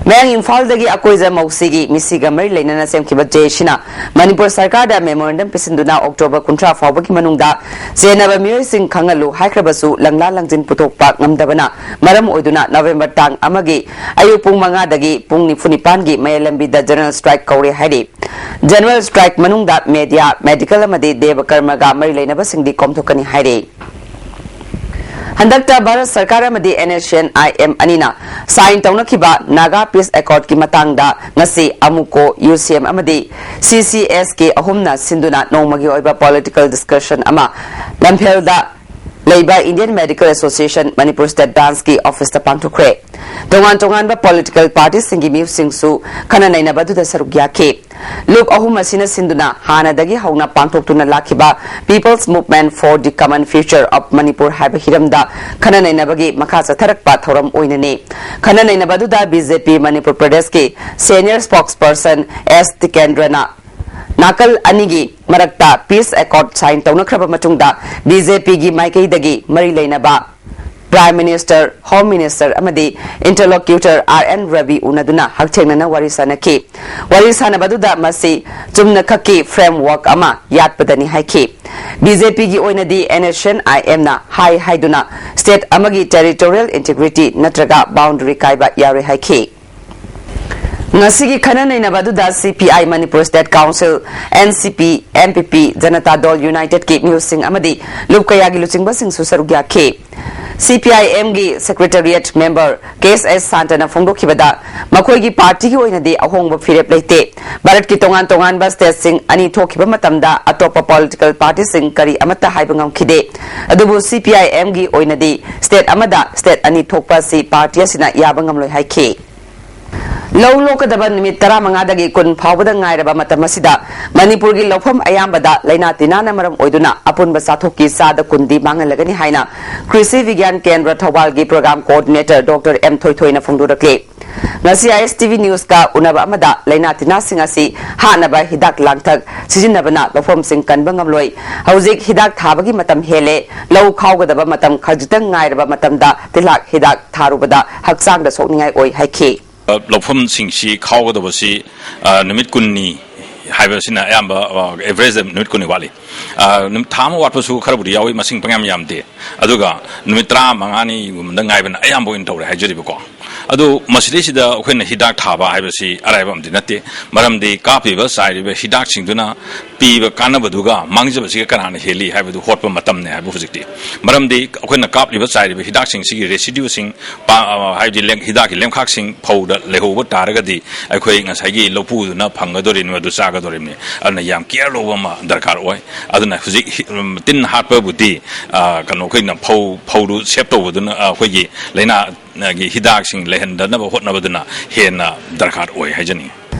ꯃꯌꯥꯡ ꯏꯝꯐꯥꯜꯗꯒꯤ ꯑꯀꯣꯏꯖ ꯃꯧꯁꯤꯒꯤ ꯃꯤꯁꯤꯒ ꯃꯔꯤ ꯂꯩꯅꯅ ꯁꯦꯝꯈꯤꯕ ꯖꯦ ꯑꯦ ꯁꯤꯅ ꯃꯅꯤꯄꯨꯔ ꯁꯔꯀꯥꯔꯗ ꯃꯦꯃꯣꯔꯦꯟꯗꯝ ꯄꯤꯁꯤꯟꯗꯨꯅ ꯑꯣꯛꯇꯣꯕꯔ ꯀꯨꯟꯊ꯭ꯔꯥ ꯐꯥꯎꯕꯒꯤ ꯃꯅꯨꯡꯗ ꯆꯦꯟꯅꯕ ꯃꯤꯑꯣꯏꯁꯤꯡ ꯈꯪꯍꯜꯂꯨ ꯍꯥꯏꯈ꯭ꯔꯕꯁꯨ ꯂꯪꯂꯥ ꯂꯪꯖꯤꯟ ꯄꯨꯊꯣꯛꯄ ꯉꯝꯗꯕꯅ ꯃꯔꯝ ꯑꯣꯏꯗꯨꯅ ꯅꯕꯦꯝꯕꯔ ꯇꯥꯡ ꯑꯃꯒꯤ ꯑꯌꯨꯛ ꯄꯨꯡ ꯃꯉꯥꯗꯒꯤ ꯄꯨꯡ ꯅꯤꯐꯨ ꯅꯤꯄꯥꯟꯒꯤ ꯃꯌꯥꯏ ꯂꯝꯕꯤꯗ ꯖꯦꯅꯔꯦꯜ ꯁ꯭ꯇ꯭ꯔꯥꯏꯛ ꯀꯧꯔꯦ ꯍꯥꯏꯔꯤ꯫ ꯖꯦꯅꯔꯦꯜ ꯁ꯭ꯇ꯭ꯔꯥꯏꯛ ꯃꯅꯨꯡꯗ ꯃꯦꯗꯤꯌꯥ, ꯃꯦꯗꯤꯀꯦꯜ ꯑꯃꯗꯤ ꯗꯦꯕ ꯀꯔꯃꯒ ꯃꯔꯤ ꯂꯩꯅꯕꯁꯤꯡꯗꯤ ꯀꯣꯝꯊꯣꯛꯀꯅꯤ ꯍꯥꯏꯔꯤ꯫ ꯍꯟꯗꯛꯇ ꯚꯥꯔꯠ ꯁꯔꯀꯥꯔ ꯑꯃꯗꯤ N S C N I M sign ꯇꯧꯅꯈꯤꯕ ꯅꯥꯒꯥ ꯄꯤꯁ ꯑꯦꯀꯣꯔꯗꯀꯤ ꯃꯇꯥꯡꯗ ꯉꯁꯤ ꯑꯃꯨꯀꯣ, ꯌꯨ ꯁꯤ ꯑꯦꯝ ꯑꯃꯗꯤ ꯁꯤ ꯁꯤ ꯑꯦꯁ ꯀꯦ ꯑꯍꯨꯝꯅ ꯁꯤꯟꯗꯨꯅ ꯅꯣꯡꯃꯒꯤ ꯑꯣꯏꯕ ꯄꯣꯂꯤꯇꯤꯀꯦꯜ ꯗꯤꯁꯀꯁꯟ ꯑꯃ ꯂꯝꯐꯦꯜꯗ ꯂꯩꯕ Indian medical association Manipur state ꯕ꯭ꯔꯥꯟꯁꯀꯤ ꯑꯣꯐꯤꯁꯇ ꯄꯥꯡꯊꯣꯛꯈ꯭ꯔꯦ꯫ ꯇꯣꯉꯥꯟ ꯇꯣꯉꯥꯟꯕ ꯄꯣꯂꯤꯇꯤꯀꯦꯜ ꯄꯥꯔꯇꯤꯁꯤꯡꯒꯤ ꯃꯤꯁꯤꯡꯁꯨ ꯈꯟꯅ ꯅꯩꯅꯕ ꯑꯗꯨꯗ ꯁꯔꯨꯛ ꯌꯥꯈꯤ꯫ ꯂꯨꯞ ꯑꯍꯨꯝ ꯑꯁꯤꯅ ꯁꯤꯟꯗꯨꯅ ꯍꯥꯟꯅꯗꯒꯤ ꯍꯧꯅ ꯄꯥꯡꯊꯣꯛꯇꯨꯅ ꯂꯥꯛꯈꯤꯕ People's Movement for the Common Future of Manipur ꯍꯥꯏꯕ ꯍꯤꯔꯝꯗ ꯈꯟꯅ ꯅꯩꯅꯕꯒꯤ ꯃꯈꯥ ꯆꯠꯊꯔꯛꯄ ꯊꯧꯔꯝ ꯑꯣꯏꯅꯅꯤ꯫ ꯈꯟꯅ ꯅꯩꯅꯕ ꯑꯗꯨꯗ ꯕꯤ ꯖꯦ ꯄꯤ ꯃꯅꯤꯄꯨꯔ ꯄ꯭ꯔꯗꯦꯁꯀꯤ ꯁꯦꯅꯤꯌꯔ ꯁ꯭ꯄꯣꯛꯁꯄꯔꯁꯟ ꯑꯦꯁ ꯇꯤꯀꯦꯟꯗ꯭ꯔꯅ ꯅꯥꯀꯜ ꯑꯅꯤꯒꯤ ꯃꯔꯛꯇ ꯄꯤꯁ ꯑꯦꯀꯣꯔꯗ ꯁꯥꯏꯟ ꯇꯧꯅꯈ꯭ꯔꯕ ꯃꯇꯨꯡꯗ ꯕꯤ ꯖꯦ ꯄꯤꯒꯤ ꯃꯥꯏꯀꯩꯗꯒꯤ ꯃꯔꯤ ꯂꯩꯅꯕ ꯄ꯭ꯔꯥꯏꯝ ꯃꯤꯅꯤꯁꯇꯔ, ꯍꯣꯝ ꯃꯤꯅꯤꯁꯇꯔ ꯑꯃꯗꯤ ꯏꯟꯇꯔꯂꯣꯀ꯭ꯌꯨꯇꯔ ꯑꯥꯔ ꯑꯦꯟ ꯔꯕꯤ ꯎꯅꯗꯨꯅ ꯍꯛꯊꯦꯡꯅꯅ ꯋꯥꯔꯤ ꯁꯥꯅꯈꯤ꯫ ꯋꯥꯔꯤ ꯁꯥꯅꯕꯗꯨꯗ ꯃꯁꯤ ꯆꯨꯝꯅꯈꯛꯀꯤ ꯐ꯭ꯔꯦꯝꯋꯥꯔꯛ ꯑꯃ ꯌꯥꯠꯄꯗꯅꯤ ꯍꯥꯏꯈꯤ꯫ ꯕꯤ ꯖꯦ ꯄꯤꯒꯤ ꯑꯣꯏꯅꯗꯤ ꯑꯦꯟ ꯑꯦꯁ ꯑꯦꯟ ꯑꯥꯏ ꯑꯦꯝꯅ ꯍꯥꯏ ꯍꯥꯏꯗꯨꯅ ꯁ꯭ꯇꯦꯠ ꯑꯃꯒꯤ ꯇꯦꯔꯤꯇꯣꯔꯤꯌꯦꯜ ꯏꯟꯇꯤꯒ꯭ꯔꯤꯇꯤ ꯅꯠꯇ꯭ꯔꯒ ꯕꯥꯎꯟꯗꯔꯤ ꯀꯥꯏꯕ ꯌꯥꯔꯣꯏ ꯍꯥꯏꯈꯤ꯫ ꯉꯁꯤꯒꯤ ꯈꯟꯅ ꯅꯩꯅꯕ ꯑꯗꯨꯗ ꯁꯤ P I Manipur state council, N C P, M P ꯄꯤ, ꯖꯅꯇꯥ ꯗꯜ ꯌꯨꯅꯥꯏꯇꯦꯗꯀꯤ ꯃꯤꯍꯨꯠꯁꯤꯡ ꯑꯃꯗꯤ ꯂꯨꯞ ꯀꯌꯥꯒꯤ ꯂꯨꯆꯤꯡꯕꯁꯤꯡꯁꯨ ꯁꯔꯨꯛ ꯌꯥꯈꯤ꯫ ꯁꯤ ꯄꯤ ꯑꯥꯏ ꯑꯦꯝꯒꯤ ꯁꯦꯀ꯭ꯔꯦꯇꯔꯤꯌꯦꯠ ꯃꯦꯝꯕꯔ ꯀꯦ ꯑꯦꯁ ꯑꯦꯁ ꯁꯥꯟꯇꯅ ꯐꯣꯡꯗꯣꯛꯈꯤꯕꯗ, ꯃꯈꯣꯏꯒꯤ ꯄꯥꯔꯇꯤꯒꯤ ꯑꯣꯏꯅꯗꯤ ꯑꯍꯣꯡꯕ ꯐꯤꯔꯦꯞ ꯂꯩꯇꯦ꯫ ꯚꯥꯔꯠꯀꯤ ꯇꯣꯉꯥꯟ ꯇꯣꯉꯥꯟꯕ ꯁ꯭ꯇꯦꯠꯁꯤꯡ ꯑꯅꯤ ꯊꯣꯛꯈꯤꯕ ꯃꯇꯝꯗ ꯑꯇꯣꯞꯄ ꯄꯣꯂꯤꯇꯤꯀꯦꯜ ꯄꯥꯔꯇꯤꯁꯤꯡ ꯀꯔꯤ ꯑꯃꯠꯇ ꯍꯥꯏꯕ ꯉꯝꯈꯤꯗꯦ꯫ ꯑꯗꯨꯕꯨ ꯁꯤ ꯄꯤ ꯑꯥꯏ ꯑꯦꯝꯒꯤ ꯑꯣꯏꯅꯗꯤ ꯁ꯭ꯇꯦꯠ ꯑꯃꯗ ꯁ꯭ꯇꯦꯠ ꯑꯅꯤ ꯊꯣꯛꯄ ꯑꯁꯤ ꯄꯥꯔꯇꯤ ꯑꯁꯤꯅ ꯌꯥꯕ ꯉꯝꯂꯣꯏ ꯍꯥꯏꯈꯤ꯫ ꯂꯧ ꯂꯣꯛꯀꯗꯕ ꯅꯨꯃꯤꯠ ꯇꯔꯥꯃꯉꯥꯗꯒꯤ ꯀꯨꯟ ꯐꯥꯎꯕꯗ ꯉꯥꯏꯔꯕ ꯃꯇꯝ ꯑꯁꯤꯗ ꯃꯅꯤꯄꯨꯔꯒꯤ ꯂꯧꯐꯝ ꯑꯌꯥꯝꯕꯗ ꯂꯥꯏꯅꯥ ꯇꯤꯟꯅꯥꯅ ꯃꯔꯝ ꯑꯣꯏꯗꯨꯅ ꯑꯄꯨꯟꯕ ꯆꯥꯊꯣꯛꯀꯤ ꯆꯥꯗ ꯀꯨꯟꯗꯤ ꯃꯥꯡꯍꯜꯂꯒꯅꯤ ꯍꯥꯏꯅ ꯀ꯭ꯔꯤꯁꯤ ꯕꯤꯒ꯭ꯌꯥꯟ ꯀꯦꯟꯗ꯭ꯔ ꯊꯧꯕꯥꯜꯒꯤ ꯄ꯭ꯔꯣꯒ꯭ꯔꯥꯝ ꯀꯣꯑꯣꯔꯗꯤꯅꯦꯇꯔ ꯗꯣꯛꯇꯔ ꯑꯦꯝ ꯊꯣꯏꯊꯣꯏꯅ ꯐꯣꯡꯗꯣꯔꯛꯂꯤ꯫ ꯉꯁꯤ ꯑꯥꯏ ꯑꯦꯁ ꯇꯤ ꯚꯤ ꯅ꯭ꯌꯨꯁꯀ ꯎꯅꯕ ꯑꯃꯗ ꯂꯥꯏꯅꯥ ꯇꯤꯟꯅꯥꯁꯤꯡ ꯑꯁꯤ ꯍꯥꯠꯅꯕ ꯍꯤꯗꯥꯛ ꯂꯥꯡꯊꯛ ꯁꯤꯖꯤꯟꯅꯕꯅ ꯂꯧꯐꯝꯁꯤꯡ ꯀꯟꯕ ꯉꯝꯂꯣꯏ꯫ ꯍꯧꯖꯤꯛ ꯍꯤꯗꯥꯛ ꯊꯥꯕꯒꯤ ꯃꯇꯝ ꯍꯦꯜꯂꯦ꯫ ꯂꯧ ꯈꯥꯎꯒꯗꯕ ꯃꯇꯝ ꯈꯖꯤꯛꯇꯪ ꯉꯥꯏꯔꯕ ꯃꯇꯝꯗ ꯇꯤꯜꯍꯥꯛ ꯍꯤꯗꯥꯛ ꯊꯥꯔꯨꯕꯗ ꯍꯛꯆꯥꯡꯗ ꯁꯣꯛꯅꯤꯡꯉꯥꯏ ꯑꯣꯏ ꯍꯥꯏꯈꯤ꯫ ꯂꯧꯐꯝꯁꯤꯡꯁꯤ ꯈꯥꯎꯒꯗꯕꯁꯤ, ꯑ, ꯅꯨꯃꯤꯠ ꯀꯨꯟꯅꯤ ꯍꯥꯏꯕꯁꯤꯅ ꯑꯌꯥꯝꯕ, ꯑ, ꯑꯦꯚꯔꯦꯖꯇ ꯅꯨꯃꯤꯠ ꯀꯨꯟꯅꯤ ꯋꯥꯠꯂꯤ꯫ ꯑ, ꯅꯨꯃꯤꯠ ꯊꯥ ꯑꯃ ꯋꯥꯠꯄꯁꯨ ꯈꯔꯕꯨꯗꯤ ꯌꯥꯎꯏ, ꯃꯁꯤꯡ ꯄꯪꯌꯥꯝ ꯌꯥꯝꯗꯦ꯫ ꯑꯗꯨꯒ ꯅꯨꯃꯤꯠ ꯇꯔꯥꯃꯉꯥꯅꯤꯒꯨꯝꯕꯗ ꯉꯥꯏꯕꯅ ꯑꯌꯥꯝꯕ ꯑꯣꯏꯅ ꯇꯧꯔꯦ ꯍꯥꯏꯖꯔꯤꯕꯀꯣ꯫ ꯑꯗꯨ ꯃꯁꯤꯗꯩꯁꯤꯗ ꯑꯩꯈꯣꯏꯅ ꯍꯤꯗꯥꯛ ꯊꯥꯕ ꯍꯥꯏꯕꯁꯤ ꯑꯔꯥꯏꯕ ꯑꯃꯗꯤ ꯅꯠꯇꯦ, ꯃꯔꯝꯗꯤ ꯀꯥꯞꯂꯤꯕ ꯆꯥꯏꯔꯤꯕ ꯍꯤꯗꯥꯛꯁꯤꯡꯗꯨꯅ ꯄꯤꯕ ꯀꯥꯟꯅꯕꯗꯨꯒ ꯃꯥꯡꯖꯕꯁꯤꯒ ꯀꯅꯥꯅ ꯍꯦꯜꯂꯤ ꯍꯥꯏꯕꯗꯨ ꯍꯣꯠꯄ ꯃꯇꯝꯅꯦ ꯍꯥꯏꯕ ꯍꯧꯖꯤꯛꯇꯤ꯫ ꯃꯔꯝꯗꯤ ꯑꯩꯈꯣꯏꯅ ꯀꯥꯞꯂꯤꯕ ꯆꯥꯏꯔꯤꯕ ꯍꯤꯗꯥꯛꯁꯤꯡꯁꯤꯒꯤ ꯔꯦꯁꯤꯗ꯭ꯌꯨꯁꯤꯡ, ꯄꯥ-, ꯑ, ꯍꯥꯏꯕꯗꯤ ꯂꯦꯝ-, ꯍꯤꯗꯥꯛꯀꯤ ꯂꯦꯝꯈꯥꯛꯁꯤꯡ ꯐꯧꯗ ꯂꯩꯍꯧꯕ ꯇꯥꯔꯒꯗꯤ ꯑꯩꯈꯣꯏ ꯉꯁꯥꯏꯒꯤ ꯂꯧꯄꯨꯗꯨꯅ ꯐꯪꯒꯗꯧꯔꯤꯕꯅꯤ, ꯑꯗꯨ ꯆꯥꯒꯗꯧꯔꯤꯕꯅꯤ꯫ ꯑꯗꯨꯅ ꯌꯥꯝ ꯀꯤꯌꯔ ꯂꯧꯕ ꯑꯃ ꯗꯔꯀꯥꯔ ꯑꯣꯏ꯫ ꯑꯗꯨꯅ ꯍꯧꯖꯤꯛ ꯍꯤ-, ꯎꯝ, ꯇꯤꯟ ꯍꯥꯠꯄꯕꯨꯗꯤ, ꯑ, ꯀꯩꯅꯣ, ꯑꯩꯈꯣꯏꯅ ꯐꯧ, ꯐꯧꯗꯨ ꯁꯦꯞ ꯇꯧꯕꯗꯨꯅ, ꯑ, ꯑꯩꯈꯣꯏꯒꯤ ꯂꯥꯏꯅꯥꯒꯤ ꯍꯤꯗꯥꯛꯁꯤꯡ ꯂꯩꯍꯟꯗꯅꯕ ꯍꯣꯠꯅꯕꯗꯨꯅ ꯍꯦꯟꯅ ꯗꯔꯀꯥꯔ ꯑꯣꯏ ꯍꯥꯏꯖꯅꯤꯡꯏ꯫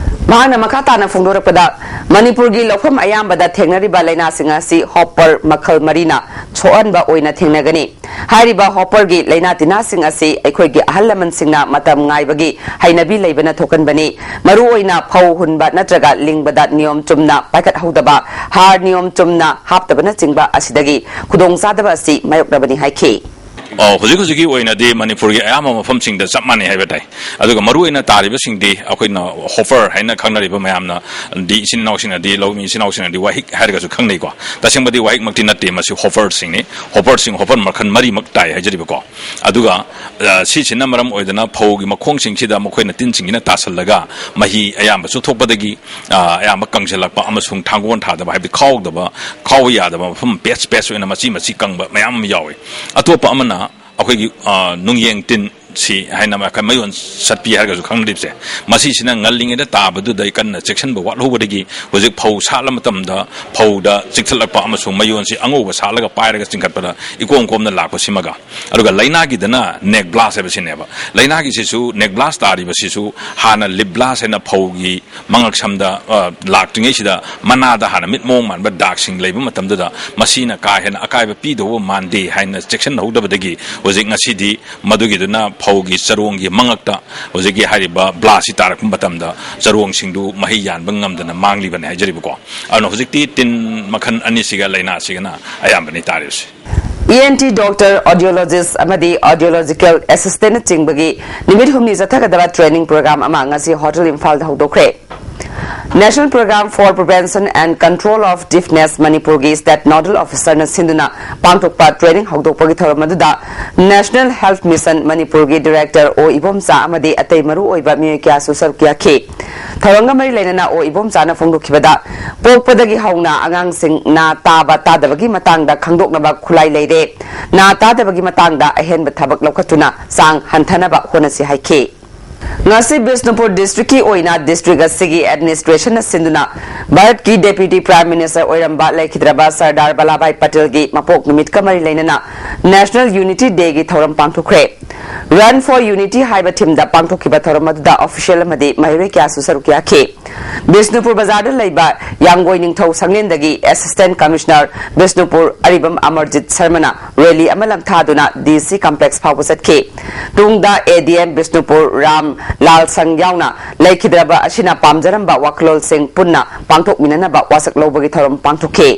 ꯃꯍꯥꯛꯅ ꯃꯈꯥ ꯇꯥꯅ ꯐꯣꯡꯗꯣꯔꯛꯄꯗ, ꯃꯅꯤꯄꯨꯔꯒꯤ ꯂꯧꯐꯝ ꯑꯌꯥꯝꯕꯗ ꯊꯦꯡꯅꯔꯤꯕ ꯂꯥꯏꯅꯥꯁꯤꯡ ꯑꯁꯤ ꯍꯣꯄꯔ ꯃꯈꯜ ꯃꯔꯤꯅ ꯁꯣꯛꯍꯟꯕ ꯑꯣꯏꯅ ꯊꯦꯡꯅꯒꯅꯤ꯫ ꯍꯥꯏꯔꯤꯕ ꯍꯣꯄꯔꯒꯤ ꯂꯥꯏꯅꯥ ꯇꯤꯟꯅꯥꯁꯤꯡ ꯑꯁꯤ ꯑꯩꯈꯣꯏꯒꯤ ꯑꯍꯜ ꯂꯃꯟꯁꯤꯡꯅ ꯃꯇꯝ ꯉꯥꯏꯕꯒꯤ ꯍꯩꯅꯕꯤ ꯂꯩꯕꯅ ꯊꯣꯛꯍꯟꯕꯅꯤ꯫ ꯃꯔꯨꯑꯣꯏꯅ ꯐꯧ ꯍꯨꯟꯕ ꯅꯠꯇ꯭ꯔꯒ ꯂꯤꯡꯕꯗ ꯅꯤꯌꯣꯝ ꯆꯨꯝꯅ ꯄꯥꯏꯈꯠꯍꯧꯗꯕ, ꯍꯥꯔ ꯅꯤꯌꯣꯝ ꯆꯨꯝꯅ ꯍꯥꯞꯇꯕꯅꯆꯤꯡꯕ ꯑꯁꯤꯗꯒꯤ ꯈꯨꯗꯣꯡꯆꯥꯗꯕ ꯑꯁꯤ ꯃꯥꯌꯣꯛꯅꯕꯅꯤ ꯍꯥꯏꯈꯤ꯫ ꯑꯣ, ꯍꯧꯖꯤꯛ ꯍꯧꯖꯤꯛꯀꯤ ꯑꯣꯏꯅꯗꯤ ꯃꯅꯤꯄꯨꯔꯒꯤ ꯑꯌꯥꯝꯕ ꯃꯐꯝꯁꯤꯡꯗ ꯆꯞ ꯃꯥꯟꯅꯩ ꯍꯥꯏꯕ ꯇꯥꯏ꯫ ꯑꯗꯨꯒ ꯃꯔꯨꯑꯣꯏꯅ ꯇꯥꯔꯤꯕꯁꯤꯡꯗꯤ ꯑꯩꯈꯣꯏꯅ ꯍꯣꯄꯔ ꯍꯥꯏꯅ ꯈꯪꯅꯔꯤꯕ ꯃꯌꯥꯝꯅ ꯗꯤ, ꯏꯆꯤꯟ ꯏꯅꯥꯎꯁꯤꯡꯅꯗꯤ, ꯂꯧꯃꯤ ꯏꯆꯤꯟ ꯏꯅꯥꯎꯁꯤꯡꯅꯗꯤ ꯋꯥꯍꯤꯛ ꯍꯥꯏꯔꯒꯁꯨ ꯈꯪꯅꯩꯀꯣ꯫ ꯇꯁꯦꯡꯕꯗꯤ ꯋꯥꯍꯤꯛꯃꯛꯇꯤ ꯅꯠꯇꯦ, ꯃꯁꯤ ꯍꯣꯄꯔꯁꯤꯡꯅꯤ꯫ ꯍꯣꯄꯔꯁꯤꯡ, ꯍꯣꯄꯔ ꯃꯈꯜ ꯃꯔꯤꯃꯛ ꯇꯥꯏ ꯍꯥꯏꯖꯔꯤꯕꯀꯣ꯫ ꯑꯗꯨꯒ, ꯑ, ꯁꯤꯁꯤꯅ ꯃꯔꯝ ꯑꯣꯏꯗꯅ ꯐꯧꯒꯤ ꯃꯈꯣꯡꯁꯤꯡꯁꯤꯗ ꯃꯈꯣꯏꯅ ꯇꯤꯟꯁꯤꯡꯁꯤꯅ ꯇꯥꯁꯜꯂꯒ ꯃꯍꯤ ꯑꯌꯥꯝꯕ ꯆꯨꯞꯊꯣꯛꯄꯗꯒꯤ, ꯑ, ꯑꯌꯥꯝꯕ ꯀꯪꯁꯤꯜꯂꯛꯄ ꯑꯃꯁꯨꯡ ꯊꯥꯡꯒꯣꯟ ꯊꯥꯗꯕ, ꯍꯥꯏꯕꯗꯤ ꯈꯥꯎꯗꯕ, ꯈꯥꯎꯕ ꯌꯥꯗꯕ ꯃꯐꯝ ꯄꯦꯆ ꯄꯦꯆ ꯑꯣꯏꯅ ꯃꯆꯤ ꯃꯆꯤ ꯀꯪꯕ ꯃꯌꯥꯝ ꯑꯃ ꯌꯥꯎꯏ꯫ ꯑꯇꯣꯞꯄ ꯑꯃꯅ ꯑꯩꯈꯣꯏꯒꯤ, ꯑ, ꯅꯨꯡꯌꯦꯡ ꯇꯤꯟ, ꯁꯤ ꯍꯥꯏꯅ ꯃꯈꯜ ꯃꯌꯣꯟ ꯆꯠꯄꯤ ꯍꯥꯏꯔꯒꯁꯨ ꯈꯪꯅꯔꯤꯕꯁꯦ, ꯃꯁꯤꯁꯤꯅ ꯉꯜꯂꯤꯉꯩꯗ ꯇꯥꯕꯗꯨꯗ ꯀꯟꯅ ꯆꯦꯛꯁꯤꯟꯕ ꯋꯥꯠꯍꯧꯕꯗꯒꯤ ꯍꯧꯖꯤꯛ ꯐꯧ ꯁꯥꯠꯂ ꯃꯇꯝꯗ ꯐꯧꯗ ꯆꯤꯛꯊꯠꯂꯛꯄ ꯑꯃꯁꯨꯡ ꯃꯌꯣꯟꯁꯤ ꯑꯉꯧꯕ ꯁꯥꯠꯂꯒ ꯄꯥꯏꯔꯒ ꯆꯤꯡꯈꯠꯄꯗ ꯏꯀꯣꯝ ꯀꯣꯝꯅ ꯂꯥꯛꯄꯁꯤꯃꯒ, ꯑꯗꯨꯒ ꯂꯥꯏꯅꯥꯒꯤꯗꯅ ꯅꯦꯛ ꯕ꯭ꯂꯥꯁ ꯍꯥꯏꯕꯁꯤꯅꯦꯕ꯫ ꯂꯥꯏꯅꯥꯒꯤꯁꯤꯁꯨ, ꯅꯦꯛ ꯕ꯭ꯂꯥꯁ ꯇꯥꯔꯤꯕꯁꯤꯁꯨ ꯍꯥꯟꯅ ꯂꯤꯞ ꯕ꯭ꯂꯥꯁ ꯍꯥꯏꯅ ꯐꯧꯒꯤ ꯃꯉꯛꯁꯝꯗ, ꯑ, ꯂꯥꯛꯇ꯭ꯔꯤꯉꯩꯁꯤꯗ ꯃꯅꯥꯗ ꯍꯥꯟꯅ ꯃꯤꯠ ꯃꯑꯣꯡ ꯃꯥꯟꯕ ꯗꯥꯛꯁꯤꯡ ꯂꯩꯕ ꯃꯇꯝꯗꯨꯗ ꯃꯁꯤꯅ ꯀꯥ ꯍꯦꯟꯅ ꯑꯀꯥꯏꯕ ꯄꯤꯗꯧꯕ ꯃꯥꯟꯗꯦ ꯍꯥꯏꯅ ꯆꯦꯛꯁꯤꯟꯍꯧꯗꯕꯗꯒꯤ ꯍꯧꯖꯤꯛ ꯉꯁꯤꯗꯤ ꯃꯗꯨꯒꯤꯗꯨꯅ ꯐꯧꯒꯤ ꯆꯔꯣꯡꯒꯤ ꯃꯉꯛꯇ ꯍꯧꯖꯤꯛꯀꯤ ꯍꯥꯏꯔꯤꯕ ꯕ꯭ꯂꯥꯁꯁꯤ ꯇꯥꯔꯛꯄ ꯃꯇꯝꯗ ꯆꯔꯣꯡꯁꯤꯡꯗꯨ ꯃꯍꯩ ꯌꯥꯟꯕ ꯉꯝꯗꯅ ꯃꯥꯡꯂꯤꯕꯅꯤ ꯍꯥꯏꯖꯔꯤꯕꯀꯣ꯫ ꯑꯗꯨꯅ ꯍꯧꯖꯤꯛꯇꯤ ꯇꯤꯟ ꯃꯈꯜ ꯑꯅꯤꯁꯤꯒ ꯂꯥꯏꯅꯥꯁꯤꯒꯅ ꯑꯌꯥꯝꯕꯅꯤ ꯇꯥꯔꯤꯕꯁꯤ꯫ ꯏ ꯑꯦꯟ ꯇꯤ ꯗꯣꯛꯇꯔ, ꯑꯣꯗꯤꯑꯣꯂꯣꯖꯤꯁ꯭ꯠ ꯑꯃꯗꯤ ꯑꯣꯗꯤꯑꯣꯂꯣꯖꯤꯀꯦꯜ ꯑꯦꯁꯤꯁ꯭ꯇꯦꯟꯠꯅꯆꯤꯡꯕꯒꯤ ꯅꯨꯃꯤꯠ ꯍꯨꯝꯅꯤ ꯆꯠꯊꯒꯗꯕ ꯇ꯭ꯔꯦꯅꯤꯡ ꯄ꯭ꯔꯣꯒ꯭ꯔꯥꯝ ꯑꯃ ꯉꯁꯤ ꯍꯣꯇꯦꯜ ꯏꯝꯐꯥꯜꯗ ꯍꯧꯗꯣꯛꯈ꯭ꯔꯦ꯫ National Programme for Prevention and Control of Deafness ꯃꯅꯤꯄꯨꯔꯒꯤ ꯁ꯭ꯇꯦꯠ ꯅꯣꯗꯜ ꯑꯣꯐꯤꯁꯔꯅ ꯁꯤꯟꯗꯨꯅ ꯄꯥꯡꯊꯣꯛꯄ ꯇ꯭ꯔꯦꯅꯤꯡ ꯍꯧꯗꯣꯛꯄꯒꯤ ꯊꯧꯔꯝ ꯑꯗꯨꯗ National Health Mission ꯃꯅꯤꯄꯨꯔꯒꯤ ꯗꯤꯔꯦꯛꯇꯔ ꯑꯣ ꯏꯕꯣꯝꯆꯥ ꯑꯃꯗꯤ ꯑꯇꯩ ꯃꯔꯨ ꯑꯣꯏꯕ ꯃꯤꯑꯣꯏ ꯀꯌꯥꯁꯨ ꯁꯔꯨꯛ ꯌꯥꯈꯤ꯫ ꯊꯧꯔꯝꯒ ꯃꯔꯤ ꯂꯩꯅꯅ ꯑꯣ ꯏꯕꯣꯝꯆꯥꯅ ꯐꯣꯡꯗꯣꯛꯈꯤꯕꯗ, ꯄꯣꯛꯄꯗꯒꯤ ꯍꯧꯅ ꯑꯉꯥꯡꯁꯤꯡ ꯅꯥ ꯇꯥꯕ ꯇꯥꯗꯕꯒꯤ ꯃꯇꯥꯡꯗ ꯈꯪꯗꯣꯛꯅꯕ ꯈꯨꯠꯂꯥꯏ ꯂꯩꯔꯦ꯫ ꯅꯥ ꯇꯥꯗꯕꯒꯤ ꯃꯇꯥꯡꯗ ꯑꯍꯦꯟꯕ ꯊꯕꯛ ꯂꯧꯈꯠꯇꯨꯅ ꯆꯥꯡ ꯍꯟꯊꯅꯕ ꯍꯣꯠꯅꯁꯤ ꯍꯥꯏꯈꯤ꯫ ꯉꯁꯤ ꯕꯤꯁꯅꯨꯄꯨꯔ ꯗꯤꯁꯇ꯭ꯔꯤꯛꯀꯤ ꯑꯣꯏꯅ ꯗꯤꯁꯇ꯭ꯔꯤꯛ ꯑꯁꯤꯒꯤ ꯑꯦꯗꯃꯤꯅꯤꯁꯇ꯭ꯔꯦꯁꯟꯅ ꯁꯤꯟꯗꯨꯅ ꯚꯥꯔꯠꯀꯤ ꯗꯦꯄ꯭ꯌꯨꯇꯤ ꯄ꯭ꯔꯥꯏꯝ ꯃꯤꯅꯤꯁꯇꯔ ꯑꯣꯏꯔꯝꯕ ꯂꯩꯈꯤꯗ꯭ꯔꯕ ꯁꯔꯗꯥꯔ ꯚꯜꯂꯥꯚꯥꯏ ꯄꯇꯦꯜꯒꯤ ꯃꯄꯣꯛ ꯅꯨꯃꯤꯠꯀ ꯃꯔꯤ ꯂꯩꯅꯅ ꯅꯦꯁꯅꯦꯜ ꯌꯨꯅꯤꯇꯤ ꯗꯦꯒꯤ ꯊꯧꯔꯝ ꯄꯥꯡꯊꯣꯛꯈ꯭ꯔꯦ꯫ Run for Unity ꯍꯥꯏꯕ ꯊꯤꯝꯗ ꯄꯥꯡꯊꯣꯛꯈꯤꯕ ꯊꯧꯔꯝ ꯑꯗꯨꯗ ꯑꯣꯐꯤꯁꯤꯌꯦꯜ ꯑꯃꯗꯤ ꯃꯍꯩꯔꯣꯏ ꯀꯌꯥꯁꯨ ꯁꯔꯨꯛ ꯌꯥꯈꯤ꯫ ꯕꯤꯁꯅꯨꯄꯨꯔ ꯕꯖꯥꯔꯗ ꯂꯩꯕ ꯌꯥꯡꯒꯣꯏ ꯅꯤꯡꯊꯧ ꯁꯪꯂꯦꯟꯗꯒꯤ ꯑꯦꯁꯤꯁꯇꯦꯟꯠ ꯀꯃꯤꯁꯅꯔ ꯕꯤꯁꯅꯨꯄꯨꯔ ꯑꯔꯤꯕꯝ ꯑꯃꯔꯖꯤꯠ ꯁꯔꯃꯅ ꯔꯦꯂꯤ ꯑꯃ ꯂꯝꯊꯥꯗꯨꯅ ꯗꯤ ꯁꯤ ꯀꯝꯄ꯭ꯂꯦꯛꯁ ꯐꯥꯎꯕ ꯆꯠꯈꯤ꯫ ꯇꯨꯡꯗ ꯑꯦ ꯗꯤ ꯑꯦꯝ ꯕꯤꯁꯅꯨꯄꯨꯔ ꯔꯥꯝ ꯂꯥꯜ ꯁꯪ ꯌꯥꯎꯅ ꯂꯩꯈꯤꯗ꯭ꯔꯕ ꯑꯁꯤꯅ ꯄꯥꯝꯖꯔꯝꯕ ꯋꯥꯈꯜꯂꯣꯟꯁꯤꯡ ꯄꯨꯟꯅ ꯄꯥꯡꯊꯣꯛꯃꯤꯟꯅꯅꯕ ꯋꯥꯁꯛ ꯂꯧꯕꯒꯤ ꯊꯧꯔꯝ ꯄꯥꯡꯊꯣꯛꯈꯤ꯫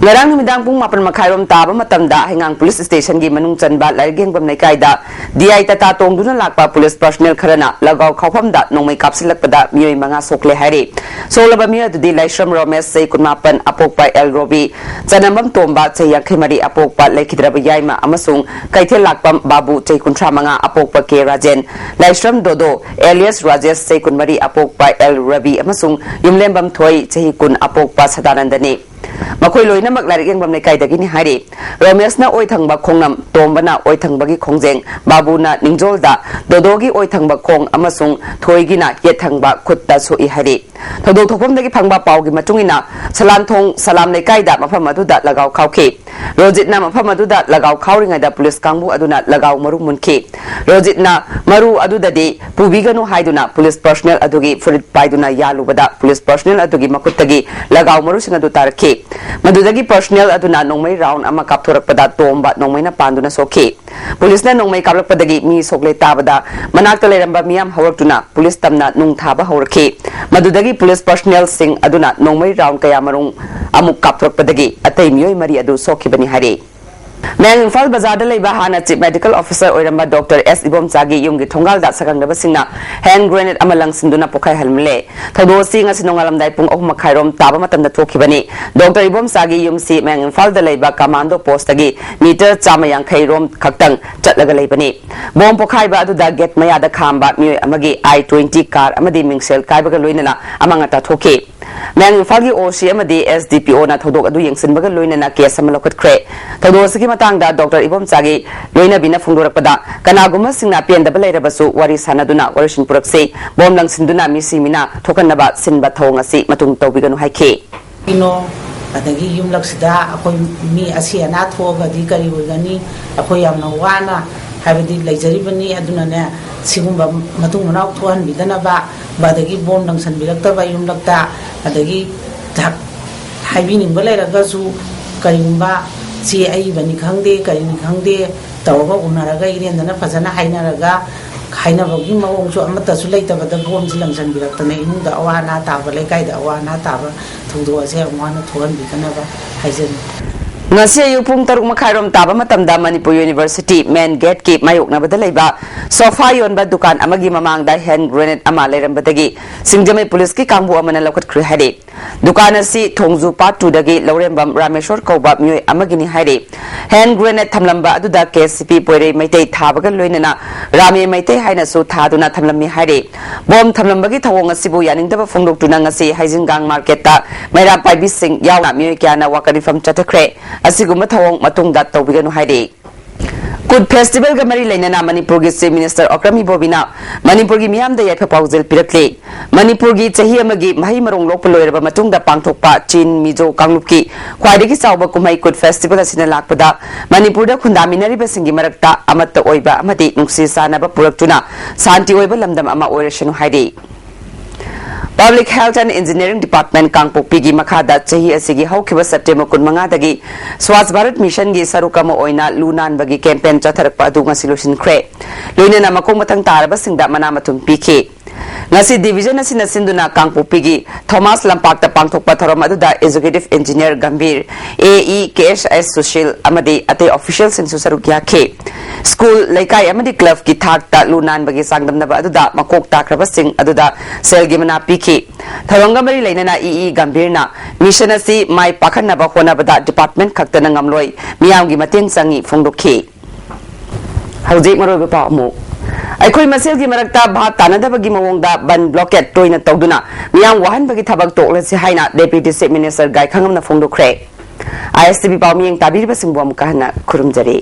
ꯉꯔꯥꯡ ꯅꯨꯃꯤꯗꯥꯡ ꯄꯨꯡ ꯃꯥꯄꯟ ꯃꯈꯥꯏꯔꯣꯝ ꯇꯥꯕ ꯃꯇꯝꯗ ꯍꯩꯉꯥꯡ ꯄꯨꯂꯤꯁ ꯁ꯭ꯇꯦꯁꯟꯒꯤ ꯃꯅꯨꯡ ꯆꯟꯕ ꯂꯥꯏꯔꯤꯛ ꯌꯦꯡꯐꯝ ꯂꯩꯀꯥꯏꯗ ꯗꯤ ꯑꯥꯏ ꯇꯥꯇꯥ ꯇꯣꯡꯗꯨꯅ ꯂꯥꯛꯄ ꯄꯨꯂꯤꯁ ꯄꯔꯁꯅꯦꯜ ꯈꯔꯅ ꯂꯒꯥꯎ ꯈꯥꯎꯐꯝꯗ ꯅꯣꯡꯃꯩ ꯀꯥꯞꯁꯤꯜꯂꯛꯄꯗ ꯃꯤꯑꯣꯏ ꯃꯉꯥ ꯁꯣꯛꯂꯦ ꯍꯥꯏꯔꯤ꯫ ꯁꯣꯛꯂꯕ ꯃꯤꯑꯣꯏ ꯑꯗꯨꯗꯤ ꯂꯥꯏꯁ꯭ꯔꯝ ꯔꯣꯃꯦꯁ, ꯆꯍꯤ ꯀꯨꯟꯃꯥꯄꯟ, ꯑꯄꯣꯛꯄ ꯑꯦꯜ ꯔꯣꯕꯤ, ꯆꯅꯝꯕꯝ ꯇꯣꯝꯕ, ꯆꯍꯤ ꯌꯥꯡꯈꯩ ꯃꯔꯤ, ꯑꯄꯣꯛꯄ ꯂꯩꯈꯤꯗ꯭ꯔꯕ ꯌꯥꯏꯃ, ꯑꯃꯁꯨꯡ ꯀꯩꯊꯦꯜ ꯂꯥꯛꯄꯝ ꯕꯥꯕꯨ, ꯆꯍꯤ ꯀꯨꯟꯊ꯭ꯔꯥ ꯃꯉꯥ, ꯑꯄꯣꯛꯄ ꯀꯦ ꯔꯥꯖꯦꯟ, ꯂꯥꯏꯁ꯭ꯔꯝ ꯗꯣꯗꯣ ꯑꯦꯂꯤꯌꯁ ꯔꯥꯖꯦꯁ, ꯆꯍꯤ ꯀꯨꯟꯃꯔꯤ, ꯑꯄꯣꯛꯄ ꯑꯦꯜ ꯔꯕꯤ, ꯑꯃꯁꯨꯡ ꯌꯨꯝꯂꯦꯝꯕꯝ ꯊꯣꯏ, ꯆꯍꯤ ꯀꯨꯟ, ꯑꯄꯣꯛꯄ ꯁꯗꯥꯅꯟꯗꯅꯤ꯫ ꯃꯈꯣꯏ ꯂꯣꯏꯅꯃꯛ ꯂꯥꯏꯔꯤꯛ ꯌꯦꯡꯐꯝ ꯂꯩꯀꯥꯏꯗꯒꯤꯅꯤ ꯍꯥꯏꯔꯤ꯫ ꯔꯣꯃꯦꯁꯅ ꯑꯣꯏꯊꯪꯕ ꯈꯣꯡꯅꯝ, ꯇꯣꯝꯕꯅ ꯑꯣꯏꯊꯪꯕꯒꯤ ꯈꯣꯡꯖꯦꯡ, ꯕꯥꯕꯨꯅ ꯅꯤꯡꯖꯣꯜꯗ, ꯗꯣꯗꯣꯒꯤ ꯑꯣꯏꯊꯪꯕ ꯈꯣꯡ ꯑꯃꯁꯨꯡ ꯊꯣꯏꯒꯤꯅ ꯌꯦꯠꯊꯪꯕ ꯈꯨꯠꯇ ꯁꯣꯛꯏ ꯍꯥꯏꯔꯤ꯫ ꯊꯧꯗꯣꯛ ꯊꯣꯛꯐꯝꯗꯒꯤ ꯐꯪꯕ ꯄꯥꯎꯒꯤ ꯃꯇꯨꯡ ꯏꯟꯅ, ꯁꯂꯥꯟꯊꯣꯡ ꯁꯂꯥꯝ ꯂꯩꯀꯥꯏꯗ ꯃꯐꯝ ꯑꯗꯨꯗ ꯂꯒꯥꯎ ꯈꯥꯎꯈꯤ꯫ ꯔꯣꯖꯤꯠꯅ ꯃꯐꯝ ꯑꯗꯨꯗ ꯂꯒꯥꯎ ꯈꯥꯎꯔꯤꯉꯩꯗ ꯄꯨꯂꯤꯁ ꯀꯥꯡꯕꯨ ꯑꯗꯨꯅ ꯂꯒꯥꯎ ꯃꯔꯨ ꯃꯨꯟꯈꯤ꯫ ꯔꯣꯖꯤꯠꯅ ꯃꯔꯨ ꯑꯗꯨꯗꯗꯤ ꯄꯨꯕꯤꯒꯅꯨ ꯍꯥꯏꯗꯨꯅ ꯄꯨꯂꯤꯁ ꯄꯔꯁꯅꯦꯜ ꯑꯗꯨꯒꯤ ꯐꯨꯔꯤꯠ ꯄꯥꯏꯗꯨꯅ ꯌꯥꯜꯂꯨꯕꯗ ꯄꯨꯂꯤꯁ ꯄꯔꯁꯅꯦꯜ ꯑꯗꯨꯒꯤ ꯃꯈꯨꯠꯇꯒꯤ ꯂꯒꯥꯎ ꯃꯔꯨꯁꯤꯡ ꯑꯗꯨ ꯇꯥꯔꯛꯈꯤ꯫ ꯃꯗꯨꯗꯒꯤ ꯄꯔꯁꯅꯦꯜ ꯑꯗꯨꯅ ꯅꯣꯡꯃꯩ ꯔꯥꯎꯟ ꯑꯃ ꯀꯥꯞꯊꯣꯔꯛꯄꯗ ꯇꯣꯝꯕ ꯅꯣꯡꯃꯩꯅ ꯄꯥꯟꯗꯨꯅ ꯁꯣꯛꯈꯤ꯫ ꯄꯨꯂꯤꯁꯅ ꯅꯣꯡꯃꯩ ꯀꯥꯞꯂꯛꯄꯗꯒꯤ ꯃꯤ ꯁꯣꯛꯂꯦ ꯇꯥꯕꯗ ꯃꯅꯥꯛꯇ ꯂꯩꯔꯝꯕ ꯃꯤꯌꯥꯝ ꯍꯧꯔꯛꯇꯨꯅ ꯄꯨꯂꯤꯁ ꯇꯝꯅ ꯅꯨꯡ ꯊꯥꯕ ꯍꯧꯔꯛꯈꯤ꯫ ꯃꯗꯨꯗꯒꯤ ꯄꯨꯂꯤꯁ ꯄꯔꯁꯅꯦꯜꯁꯤꯡ ꯑꯗꯨꯅ ꯅꯣꯡꯃꯩ ꯔꯥꯎꯟ ꯀꯌꯥ ꯃꯔꯨꯝ ꯑꯃꯨꯛ ꯀꯥꯞꯊꯣꯔꯛꯄꯗꯒꯤ ꯑꯇꯩ ꯃꯤꯑꯣꯏ ꯃꯔꯤ ꯑꯗꯨ ꯁꯣꯛꯈꯤꯕꯅꯤ ꯍꯥꯏꯔꯤ꯫ ꯃꯌꯥꯡ ꯏꯝꯐꯥꯜ ꯕꯖꯥꯔꯗ ꯂꯩꯕ ꯍꯥꯟꯅ ꯆꯤꯐ ꯃꯦꯗꯤꯀꯦꯜ ꯑꯣꯐꯤꯁꯔ ꯑꯣꯏꯔꯝꯕ ꯗꯣꯛꯇꯔ ꯑꯦꯁ ꯏꯕꯣꯝꯆꯥꯒꯤ ꯌꯨꯝꯒꯤ ꯊꯣꯡꯒꯥꯜꯗ ꯁꯛꯈꯪꯗꯕꯁꯤꯡꯅ ꯍꯦꯟ ꯒ꯭ꯔꯦꯅꯦꯗ ꯑꯃ ꯂꯪꯁꯤꯟꯗꯨꯅ ꯄꯣꯈꯥꯏꯍꯜꯂꯦ꯫ ꯊꯧꯗꯣꯛ ꯑꯁꯤ ꯉꯁꯤ ꯅꯣꯡꯉꯥꯜꯂꯝꯗꯥꯏ ꯄꯨꯡ ꯑꯍꯨꯝ ꯃꯈꯥꯏꯔꯣꯝ ꯇꯥꯕ ꯃꯇꯝꯗ ꯊꯣꯛꯈꯤꯕꯅꯤ꯫ ꯗꯣꯛꯇꯔ ꯏꯕꯣꯝꯆꯥꯒꯤ ꯌꯨꯝꯁꯤ ꯃꯌꯥꯡ ꯏꯝꯐꯥꯜꯗ ꯂꯩꯕ ꯀꯃꯥꯟꯗꯣ ꯄꯣꯁꯇꯒꯤ ꯃꯤꯇꯔ ꯆꯥꯝꯃ ꯌꯥꯡꯈꯩ ꯔꯣꯝ ꯈꯛꯇꯪ ꯆꯠꯂꯒ ꯂꯩꯕꯅꯤ꯫ ꯕꯣꯝ ꯄꯣꯈꯥꯏꯕ ꯑꯗꯨꯗ ꯒꯦꯠ ꯃꯌꯥꯗ ꯈꯥꯝꯕ ꯃꯤꯑꯣꯏ ꯑꯃꯒꯤ ꯑꯥꯏ ꯇ꯭ꯋꯦꯟꯇꯤ ꯀꯥꯔ ꯑꯃꯗꯤ ꯃꯤꯡꯁꯦꯜ ꯀꯥꯏꯕꯒ ꯂꯣꯏꯅꯅ ꯑꯃꯥꯡ ꯑꯇꯥ ꯊꯣꯛꯈꯤ꯫ ꯃꯌꯥꯡ ꯏꯝꯐꯥꯜꯒꯤ ꯑꯣ ꯁꯤ ꯑꯃꯗꯤ ꯑꯦꯁ ꯗꯤ ꯄꯤ ꯑꯣꯅ ꯊꯧꯗꯣꯛ ꯑꯗꯨ ꯌꯦꯡꯁꯤꯟꯕꯒ ꯂꯣꯏꯅꯅ ꯀꯦꯁ ꯑꯃ ꯂꯧꯈꯠꯈ꯭ꯔꯦ꯫ ꯊꯧꯗꯣꯛ ꯑꯁꯤꯒꯤ ꯃꯇꯥꯡꯗ ꯗꯣꯛꯇꯔ ꯏꯕꯣꯝꯆꯥꯒꯤ ꯂꯣꯏꯅꯕꯤꯅ ꯐꯣꯡꯗꯣꯔꯛꯄꯗ, ꯀꯅꯥꯒꯨꯝꯕꯁꯤꯡꯅ ꯄꯦꯟꯗꯕ ꯂꯩꯔꯕꯁꯨ ꯋꯥꯔꯤ ꯁꯥꯟꯅꯗꯨꯅ ꯋꯥꯔꯣꯏꯁꯤꯟ ꯄꯨꯔꯛꯁꯤ꯫ ꯕꯣꯝ ꯂꯪꯁꯤꯟꯗꯨꯅ ꯃꯤꯁꯤ ꯃꯤꯅꯥ ꯊꯣꯛꯍꯟꯅꯕ ꯁꯤꯟꯕ ꯊꯧꯑꯣꯡ ꯑꯁꯤ ꯃꯇꯨꯡ ꯇꯧꯕꯤꯒꯅꯨ ꯍꯥꯏꯈꯤ꯫ ꯀꯩꯅꯣ, ꯑꯗꯒꯤ ꯌꯨꯝꯂꯛꯁꯤꯗ ꯑꯩꯈꯣꯏ ꯃꯤ ꯑꯁꯤ ꯑꯅꯥ ꯊꯣꯛꯑꯒꯗꯤ ꯀꯔꯤ ꯑꯣꯏꯒꯅꯤ? ꯑꯩꯈꯣꯏ ꯌꯥꯝꯅ ꯋꯥꯅ, ꯍꯥꯏꯕꯗꯤ, ꯂꯩꯖꯔꯤꯕꯅꯤ꯫ ꯑꯗꯨꯅꯅꯦ, ꯁꯤꯒꯨꯝꯕ ꯃꯇꯨꯡ ꯃꯅꯥꯎ ꯊꯣꯛꯍꯟꯕꯤꯗꯅꯕ, ꯑꯗꯒꯤ ꯕꯣꯝ ꯂꯪꯁꯟꯕꯤꯔꯛꯇꯕ ꯌꯨꯝꯂꯛꯇ, ꯑꯗꯒꯤ ꯊꯛ-, ꯍꯥꯏꯕꯤꯅꯤꯡꯕ ꯂꯩꯔꯒꯁꯨ, ꯀꯔꯤꯒꯨꯝꯕ ꯆꯦ ꯑꯏꯕꯅꯤ ꯈꯪꯗꯦ, ꯀꯔꯤꯅꯤ ꯈꯪꯗꯦ, ꯇꯧꯔꯒ ꯎꯅꯔꯒ ꯏꯔꯦꯟꯗꯅ ꯐꯖꯅ ꯍꯥꯏꯅꯔꯒ, ꯍꯥꯏꯅꯕꯒꯤ ꯃꯑꯣꯡꯁꯨ ꯑꯃꯠꯇꯁꯨ ꯂꯩꯇꯕꯗ ꯕꯣꯝꯁꯤ ꯂꯪꯁꯟꯕꯤꯔꯛꯇꯅ ꯏꯃꯨꯡꯗ ꯑꯋꯥ ꯑꯅꯥ ꯇꯥꯕ, ꯂꯩꯀꯥꯏꯗ ꯑꯋꯥ ꯑꯅꯥ ꯇꯥꯕ ꯊꯧꯗꯣꯛ ꯑꯁꯦ ꯑꯃꯨꯛ ꯍꯟꯅ ꯊꯣꯛꯍꯟꯕꯤꯗꯅꯕ ꯍꯥꯏꯖꯔꯤ꯫ ꯉꯁꯤ ꯑꯌꯨꯛ ꯄꯨꯡ ꯇꯔꯨꯛ ꯃꯈꯥꯏꯔꯣꯝ ꯇꯥꯕ ꯃꯇꯝꯗ ꯃꯅꯤꯄꯨꯔ ꯌꯨꯅꯤꯚꯔꯁꯤꯇꯤ ꯃꯦꯟ ꯒꯦꯠꯀꯤ ꯃꯥꯌꯣꯛꯅꯕꯗ ꯂꯩꯕ ꯁꯣꯐꯥ ꯌꯣꯟꯕ ꯗꯨꯀꯥꯟ ꯑꯃꯒꯤ ꯃꯃꯥꯡꯗ ꯍꯦꯟ ꯒ꯭ꯔꯦꯅꯦꯗ ꯑꯃ ꯂꯩꯔꯝꯕꯗꯒꯤ ꯁꯤꯡꯖꯃꯩ ꯄꯨꯂꯤꯁꯀꯤ ꯀꯥꯡꯕꯨ ꯑꯃꯅ ꯂꯧꯈꯠꯈ꯭ꯔꯦ ꯍꯥꯏꯔꯤ꯫ ꯗꯨꯀꯥꯟ ꯑꯁꯤ ꯊꯣꯡꯖꯨ ꯄꯥꯠ ꯇꯨꯗꯒꯤ ꯂꯧꯔꯦꯝꯕꯝ ꯔꯥꯃꯦꯁꯣꯔ ꯀꯧꯕ ꯃꯤꯑꯣꯏ ꯑꯃꯒꯤꯅꯤ ꯍꯥꯏꯔꯤ꯫ ꯍꯦꯟ ꯒ꯭ꯔꯦꯅꯦꯗ ꯊꯝꯂꯝꯕ ꯑꯗꯨꯗ ꯀꯦ ꯑꯦꯁ ꯁꯤ ꯄꯤ ꯄꯣꯏꯔꯩ ꯃꯩꯇꯩ ꯊꯥꯕꯒ ꯂꯣꯏꯅꯅ ꯔꯥꯃꯦ ꯃꯩꯇꯩ ꯍꯥꯏꯅꯁꯨ ꯊꯥꯗꯨꯅ ꯊꯝꯂꯝꯃꯤ ꯍꯥꯏꯔꯤ꯫ ꯕꯣꯝ ꯊꯝꯂꯝꯕꯒꯤ ꯊꯧꯑꯣꯡ ꯑꯁꯤꯕꯨ ꯌꯥꯅꯤꯡꯗꯕ ꯐꯣꯡꯗꯣꯛꯇꯨꯅ ꯉꯁꯤ ꯍꯩꯖꯤꯡꯒꯥꯡ ꯃꯥꯔꯀꯦꯠꯇ ꯃꯩꯔꯥ ꯄꯥꯏꯕꯤꯁꯤꯡ ꯌꯥꯎꯅ ꯃꯤꯑꯣꯏ ꯀꯌꯥꯅ ꯋꯥꯀꯠ ꯃꯤꯐꯝ ꯆꯠꯊꯈ꯭ꯔꯦ꯫ ꯑꯁꯤꯒꯨꯝꯕ ꯊꯧꯑꯣꯡ ꯃꯇꯨꯡꯗ ꯇꯧꯕꯤꯒꯅꯨ ꯍꯥꯏꯔꯤ꯫ ꯀꯨꯠ ꯐꯦꯁꯇꯤꯚꯦꯜꯒ ꯃꯔꯤ ꯂꯩꯅꯅ ꯃꯅꯤꯄꯨꯔꯒꯤ ꯆꯤꯐ ꯃꯤꯅꯤꯁꯇꯔ ꯑꯣꯀ꯭ꯔꯝ ꯏꯕꯣꯕꯤꯅ ꯃꯅꯤꯄꯨꯔꯒꯤ ꯃꯤꯌꯥꯝꯗ ꯌꯥꯏꯐ ꯄꯥꯎꯖꯦꯜ ꯄꯤꯔꯛꯂꯤ꯫ ꯃꯅꯤꯄꯨꯔꯒꯤ ꯆꯍꯤ ꯑꯃꯒꯤ ꯃꯍꯩ ꯃꯔꯣꯡ ꯂꯣꯛꯄ ꯂꯣꯏꯔꯕ ꯃꯇꯨꯡꯗ ꯄꯥꯡꯊꯣꯛꯄ ꯆꯤꯟ ꯃꯤꯖꯣ ꯀꯥꯡꯂꯨꯞꯀꯤ ꯈ꯭ꯋꯥꯏꯗꯒꯤ ꯆꯥꯎꯕ ꯀꯨꯝꯍꯩ ꯀꯨꯠ ꯐꯦꯁꯇꯤꯚꯦꯜ ꯑꯁꯤꯅ ꯂꯥꯛꯄꯗ ꯃꯅꯤꯄꯨꯔꯗ ꯈꯨꯟꯗꯥꯃꯤꯟꯅꯔꯤꯕꯁꯤꯡꯒꯤ ꯃꯔꯛꯇ ꯑꯃꯠꯇ ꯑꯣꯏꯕ ꯑꯃꯗꯤ ꯅꯨꯡꯁꯤ ꯆꯥꯟꯅꯕ ꯄꯨꯔꯛꯇꯨꯅ ꯁꯥꯟꯇꯤ ꯑꯣꯏꯕ ꯂꯝꯗꯝ ꯑꯃ ꯑꯣꯏꯔꯁꯅꯨ ꯍꯥꯏꯔꯤ꯫ Public Health and Engineering Department ꯀꯥꯡꯄꯣꯛꯄꯤꯒꯤ ꯃꯈꯥꯗ ꯆꯍꯤ ꯑꯁꯤꯒꯤ ꯍꯧꯈꯤꯕ ꯁꯦꯞꯇꯦꯝꯕꯔ ꯀꯨꯟꯃꯉꯥꯗꯒꯤ ꯁ꯭ꯋꯥꯁ ꯚꯥꯔꯠ ꯃꯤꯁꯟꯒꯤ ꯁꯔꯨꯛ ꯑꯃ ꯑꯣꯏꯅ ꯂꯨ ꯅꯥꯟꯕꯒꯤ ꯀꯦꯝꯄꯦꯟ ꯆꯠꯊꯔꯛꯄ ꯑꯗꯨ ꯉꯁꯤ ꯂꯣꯏꯁꯤꯟꯈ꯭ꯔꯦ꯫ ꯂꯣꯏꯅꯅ ꯃꯈꯣꯡ ꯃꯊꯪ ꯇꯥꯔꯕꯁꯤꯡꯗ ꯃꯅꯥ ꯃꯊꯨꯝ ꯄꯤꯈꯤ꯫ ꯉꯁꯤ ꯗꯤꯚꯤꯖꯟ ꯑꯁꯤꯅ ꯁꯤꯟꯗꯨꯅ ꯀꯥꯡꯄꯣꯛꯄꯤꯒꯤ ꯊꯣꯃꯥꯁ ꯂꯝꯄꯥꯛꯇ ꯄꯥꯡꯊꯣꯛꯄ ꯊꯧꯔꯝ ꯑꯗꯨꯗ ꯑꯦꯛꯖꯤꯀ꯭ꯌꯨꯇꯤꯚ ꯏꯟꯖꯤꯅꯤꯌꯔ ꯒꯝꯚꯤꯔ, ꯑꯦ ꯏ ꯀꯦ ꯑꯦꯁ ꯑꯦꯁ ꯁꯨꯁꯤꯜ ꯑꯃꯗꯤ ꯑꯇꯩ ꯑꯣꯐꯤꯁꯤꯌꯦꯜꯁꯤꯡꯁꯨ ꯁꯔꯨꯛ ꯌꯥꯈꯤ꯫ ꯁ꯭ꯀꯨꯜ, ꯂꯩꯀꯥꯏ ꯑꯃꯗꯤ ꯀ꯭ꯂꯕꯀꯤ ꯊꯥꯛꯇ ꯂꯨ ꯅꯥꯟꯕꯒꯤ ꯆꯥꯡꯗꯝꯅꯕ ꯑꯗꯨꯗ ꯃꯀꯣꯛ ꯇꯥꯈ꯭ꯔꯕꯁꯤꯡ ꯑꯗꯨꯗ ꯁꯦꯜꯒꯤ ꯃꯅꯥ ꯄꯤꯈꯤ꯫ ꯊꯧꯔꯝꯒ ꯃꯔꯤ ꯂꯩꯅꯅ ꯏ ꯏ ꯒꯝꯚꯤꯔꯅ ꯃꯤꯁꯟ ꯑꯁꯤ ꯃꯥꯏ ꯄꯥꯛꯍꯟꯅꯕ ꯍꯣꯠꯅꯕꯗ ꯗꯤꯄꯥꯔꯠꯃꯦꯟꯠ ꯈꯛꯇꯅ ꯉꯝꯂꯣꯏ, ꯃꯤꯌꯥꯝꯒꯤ ꯃꯇꯦꯡ ꯆꯪꯏ ꯐꯣꯡꯗꯣꯛꯈꯤ꯫ ꯍꯧꯖꯤꯛ ꯃꯔꯨꯑꯣꯏꯕ ꯄꯥꯎ ꯑꯃꯨꯛ꯫ ꯑꯩꯈꯣꯏ ꯃꯁꯦꯜꯒꯤ ꯃꯔꯛꯇ ꯚꯥꯞ ꯇꯥꯅꯗꯕꯒꯤ ꯃꯑꯣꯡꯗ ꯕꯟ ꯕ꯭ꯂꯣꯀꯦꯠ ꯇꯣꯏꯅ ꯇꯧꯗꯨꯅ ꯃꯤꯌꯥꯝ ꯋꯥꯍꯟꯕꯒꯤ ꯊꯕꯛ ꯇꯣꯛꯂꯁꯤ ꯍꯥꯏꯅ ꯗꯦꯄ꯭ꯌꯨꯇꯤ ꯆꯤꯐ ꯃꯤꯅꯤꯁꯇꯔ ꯒꯥꯏꯈꯥꯉꯝꯅ ꯐꯣꯡꯗꯣꯛꯈ꯭ꯔꯦ꯫ ꯑꯥꯏ ꯑꯦꯁ ꯇꯤ ꯚꯤ ꯄꯥꯎ ꯃꯤꯌꯦꯡ ꯇꯥꯕꯤꯔꯤꯕꯁꯤꯡꯕꯨ ꯑꯃꯨꯛꯀ ꯍꯟꯅ ꯈꯨꯔꯨꯝꯖꯔꯤ꯫